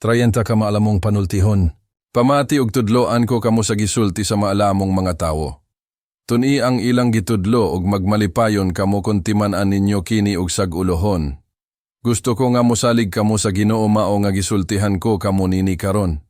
30 ka maalamong panultihon. Pamati og tudloan ko kamo sa gisulti sa maalamong mga tawo. Tun-i ang ilang gitudlo ug magmalipayon kamo kon timan-an ninyo kini og sag-ulohon. Gusto ko nga mosalig kamo sa Ginoo, mao nga gisultihan ko kamo nini karon.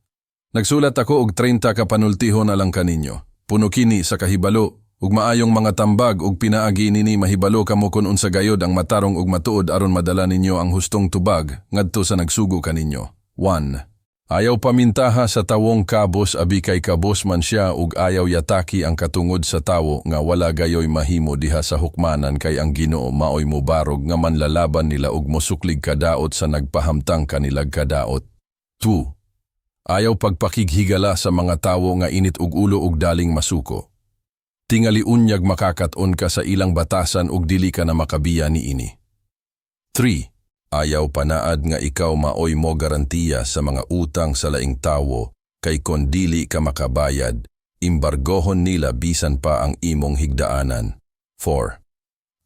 Nagsulat ako og 30 ka panultihon alang kaninyo. Puno kini sa kahibalo ug maayong mga tambag, ug pinaagi nini mahibalo kamo kon unsa gayod ang matarong ug matuod aron madala ninyo ang hustong tubag ngadto sa nagsugo kaninyo. 1. Ayaw pamintaha sa tawong kabos, abi kay kabos man siya, ug ayaw yataki ang katungod sa tawo nga wala gayoy mahimo diha sa hukmanan, kay ang Ginoo maoy mobarog nga manlalaban nila ug mosuklig kadaot sa nagpahamtang kanilag kadaot. 2. Ayaw pagpakighigala sa mga tawo nga init og ulo ug daling masuko. Tingali unyag makakat-on ka sa ilang batasan ug dili ka na makabiya niini. 3. Ayaw panaad nga ikaw maoy mo garantiya sa mga utang sa laing tawo, kay kon dili ka makabayad, imbargohon nila bisan pa ang imong higdaanan. 4.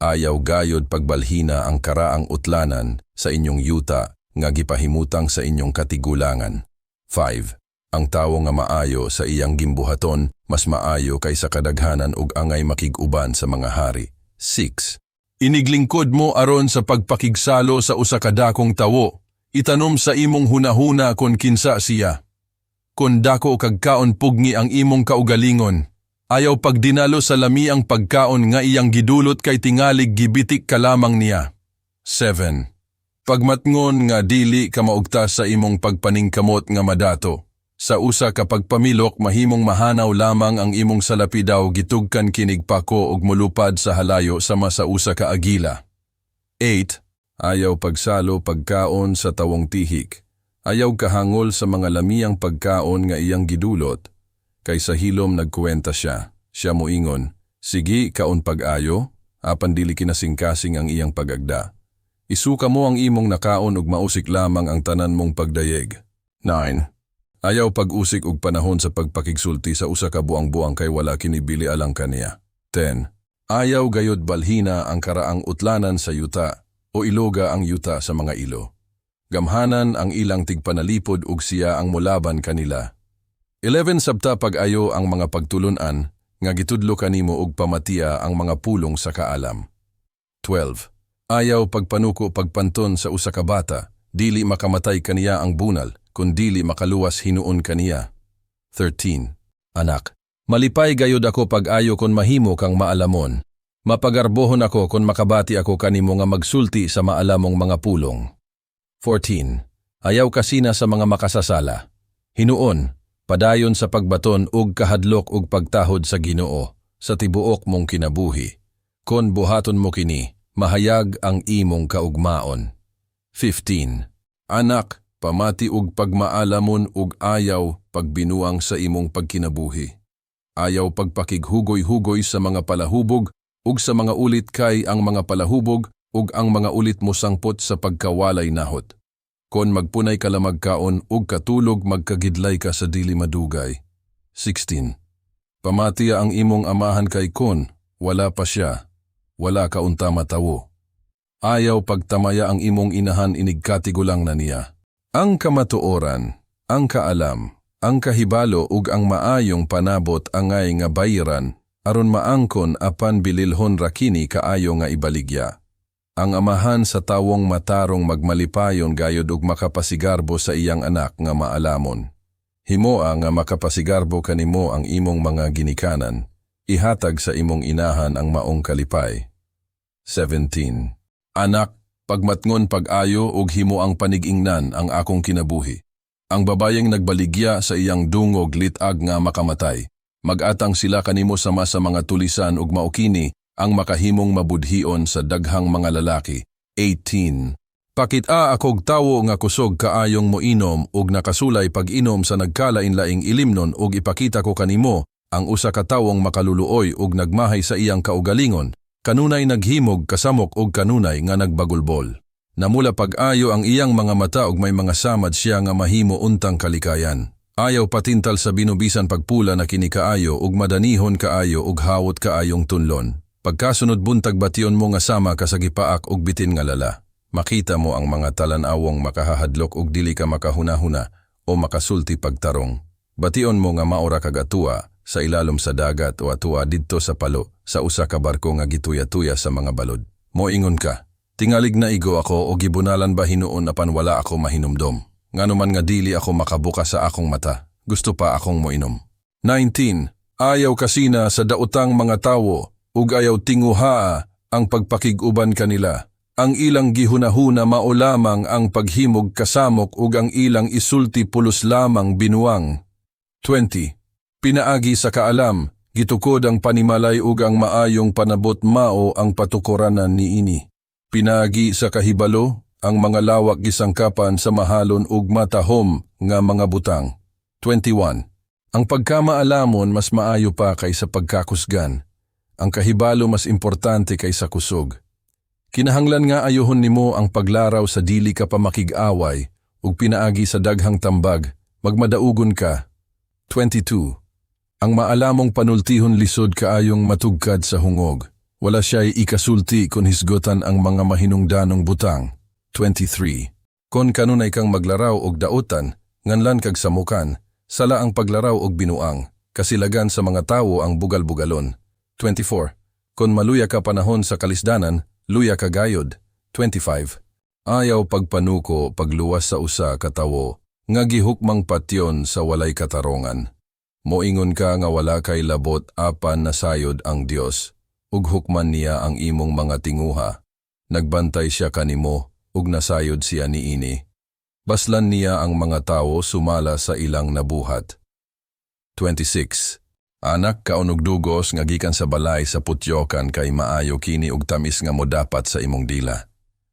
Ayaw gayod pagbalhina ang karaang utlanan sa inyong yuta nga gipahimutang sa inyong katigulangan. 5. Ang tawo nga maayo sa iyang gimbuhaton mas maayo kaysa kadaghanan ug angay makig-uban sa mga hari. 6. Iniglingkod mo aron sa pagpakigsalo sa usa ka dakong tawo, itanom sa imong hunahuna kon kinsa siya. Kon dako kag kaon, pugni ang imong kaugalingon. Ayaw pagdinalo sa lamiang pagkaon nga iyang gidulot kay tingalig gibitik ka lamang niya. 7. Pagmatngon nga dili ka maugtas sa imong pagpaningkamot nga madato. Sa usa ka pagpamilok mahimong mahanaw lamang ang imong salapi, daw gitugkan kinig pako ug molupad sa halayo sama sa usa ka agila. 8. Ayaw pagsalo pagkaon sa tawong tihik. Ayaw kahangol sa mga lamiyang pagkaon nga iyang gidulot. Kay sa hilom nagkuwenta siya. Siya moingon, "Sige, kaon pag-ayo," apan dili kinasingkasing ang iyang pagagda. Isuka mo ang imong nakaon ug mausik lamang ang tanan mong pagdayeg. 9. Ayaw pag-usik og panahon sa pagpakigsulti sa usa ka buang-buang kay wala kini bili alang kaniya. 10. Ayaw gayod balhina ang karaang utlanan sa yuta o iloga ang yuta sa mga ilo. Gamhanan ang ilang tigpanalipod ug siya ang molaban kanila. 11. Sabta pag-ayo ang mga pagtulunan nga gitudlo kanimo ug pamatia ang mga pulong sa kaalam. 12. Ayaw pagpanuko pagpanton sa usa ka bata, dili makamatay kaniya ang bunal, kun dili makaluwas hinuon kaniya. 13. Anak, malipay gayud ako pag-ayo kon mahimo kang maalamon. Mapagarbohon ako kon makabati ako kanimo nga magsulti sa maalamong mga pulong. 14. Ayaw kasina sa mga makasasala. Hinuon, padayon sa pagbaton ug kahadlok ug pagtahod sa Ginoo sa tibuok mong kinabuhi. Kon buhaton mo kini, mahayag ang imong kaugmaon. 15. Anak, pamati og pagmaalamon ug ayaw pagbinuang sa imong pagkinabuhi. Ayaw pagpakighugoy-hugoy sa mga palahubog ug sa mga ulit, kay ang mga palahubog ug ang mga ulit mosangpot sa pagkawalay nahot. Kon magpunay ka lamagkaon ug katulog, magkagidlay ka sa dili madugay. 16. Pamatiya ang imong amahan kay kon wala pa siya, wala ka unta matawo. Ayaw pagtamaya ang imong inahan inigkatigulang na niya. Ang kamatuoran, ang kaalam, ang kahibalo ug ang maayong panabot angay nga bayiran aron maangkon, apan bililhon ra kini kaayo nga ibaligya. Ang amahan sa tawong matarong magmalipayon gayod ug makapasigarbo sa iyang anak nga maalamon. Himoa nga makapasigarbo kanimo ang imong mga ginikanan. Ihatag sa imong inahan ang maong kalipay. 17. Anak, pagmatngon pag-ayo ug himoang panig-ingnan ang akong kinabuhi. Ang babayeng nagbaligya sa iyang dungog lit-ag nga makamatay. Mag-atang sila kanimo sama sa mga tulisan ug mao kini ang makahimong mabudhion sa daghang mga lalaki. 18. Pakit-a akog tawo nga kusog kaayong moinom ug nakasulay pag-inom sa nagkalain-laing ilimnon ug ipakita ko kanimo ang usa ka tawong makaluluoy ug nagmahay sa iyang kaugalingon, kanunay naghimog kasamok ug kanunay nga nagbagulbol. Namula pag-ayo ang iyang mga mata ug may mga samad siya nga mahimo untang kalikayan. Ayaw patintal sa binubisan pagpula na kini kaayo ug madanihon kaayo ug hawot kaayong tunlon. Pagkasunod buntag, bation mo nga sama ka sa gipaak og bitin nga lala. Makita mo ang mga talan-awong makahahadlok ug dili ka makahunahuna o makasulti pagtarong. Bation mo nga mao ra kag atua sa ilalom sa dagat o atua didto sa palo sa usa ka barko nga gituya-tuya sa mga balod. Moingon ka, "Tingalig naigo ako o gibunalan ba hinuon apan wala ako mahinumdom. Ngano man nga dili ako makabuka sa akong mata, gusto pa akong moinom." 19. Ayaw kasina sa daotang mga tawo ug ayaw tinguhaa ang pagpakig-uban kanila. Ang ilang gihunahuna mao lamang ang paghimog kasamok ug ang ilang isulti pulos lamang binuang. 20. Pinaagi sa kaalam, gitukod ang panimalay ug ang maayong panabot mao ang patukuranan niini. Pinaagi sa kahibalo, ang mga lawak gisangkapan sa mahalon ug matahom nga mga butang. 21. Ang pagkamaalamon mas maayo pa kaysa pagkakusgan. Ang kahibalo mas importante kaysa kusog. Kinahanglan nga ayohon nimo ang paglaraw sa dili ka pa makig-away ug pinaagi sa daghang tambag, magmadaugon ka. 22. Ang maalamong panultihon lisod kaayong matugkad sa hungog. Wala siya'y ikasulti kung hisgotan ang mga mahinungdanong butang. 23. Kon kanunay kang maglaraw og daotan, nganlan kag samukan, sala ang paglaraw og binuang, kasilagan sa mga tawo ang bugal-bugalon. 24. Kon maluya ka panahon sa kalisdanan, luya ka gayod. 25. Ayaw pagpanuko pagluwas sa usa ka tawo, nga gihukmang patyon sa walay katarongan. Moingon ka nga wala kay labot apan nasayod ang Dios, ug hukman niya ang imong mga tinguha. Nagbantay siya kanimo, ug nasayod siya niini. Baslan niya ang mga tawo sumala sa ilang nabuhat. 26. Anak, kaon og dugos nga gikan sa balay sa putyokan kay maayo kini ug tamis nga modapat sa imong dila.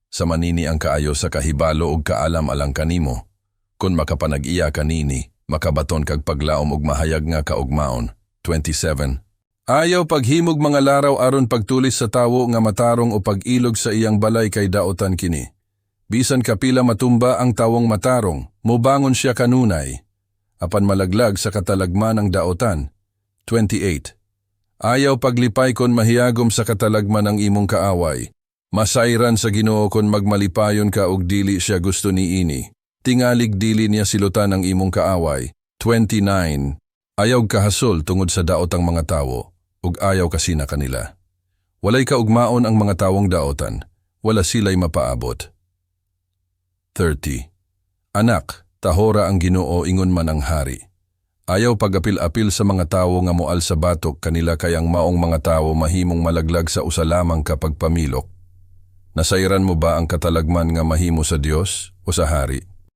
Sama niini ang kaayo sa kahibalo ug kaalam alang kanimo. Kung makapanag-iya ka nini, makabaton kag paglaom ug mahayag nga kaugmaon. 27. Ayaw paghimog mga laraw aron pagtulis sa tawo nga matarong o pag-ilog sa iyang balay kay daotan kini. Bisan kapila matumba ang tawong matarong, mobangon siya kanunay. Apan malaglag sa katalagman ang daotan. 28. Ayaw paglipay kon mahiyagom sa katalagman ang imong kaaway. Masayran sa Ginoo kon magmalipayon ka og dili siya gusto niini. Tingalig dili niya silutan ang imong kaaway. 29. Ayaw kahasol tungod sa daot ang mga tawo, ug ayaw kasina kanila. Walay kaugmaon ang mga tawong daotan, wala sila'y mapaabot. 30. Anak, tahora ang Ginoo ingon man ang hari. Ayaw pag-apil-apil sa mga tawo nga moal sa batok kanila kay ang maong mga tawo mahimong malaglag sa usa lamang kapag pamilok. Nasayran mo ba ang katalagman nga mahimo sa Dios o sa hari?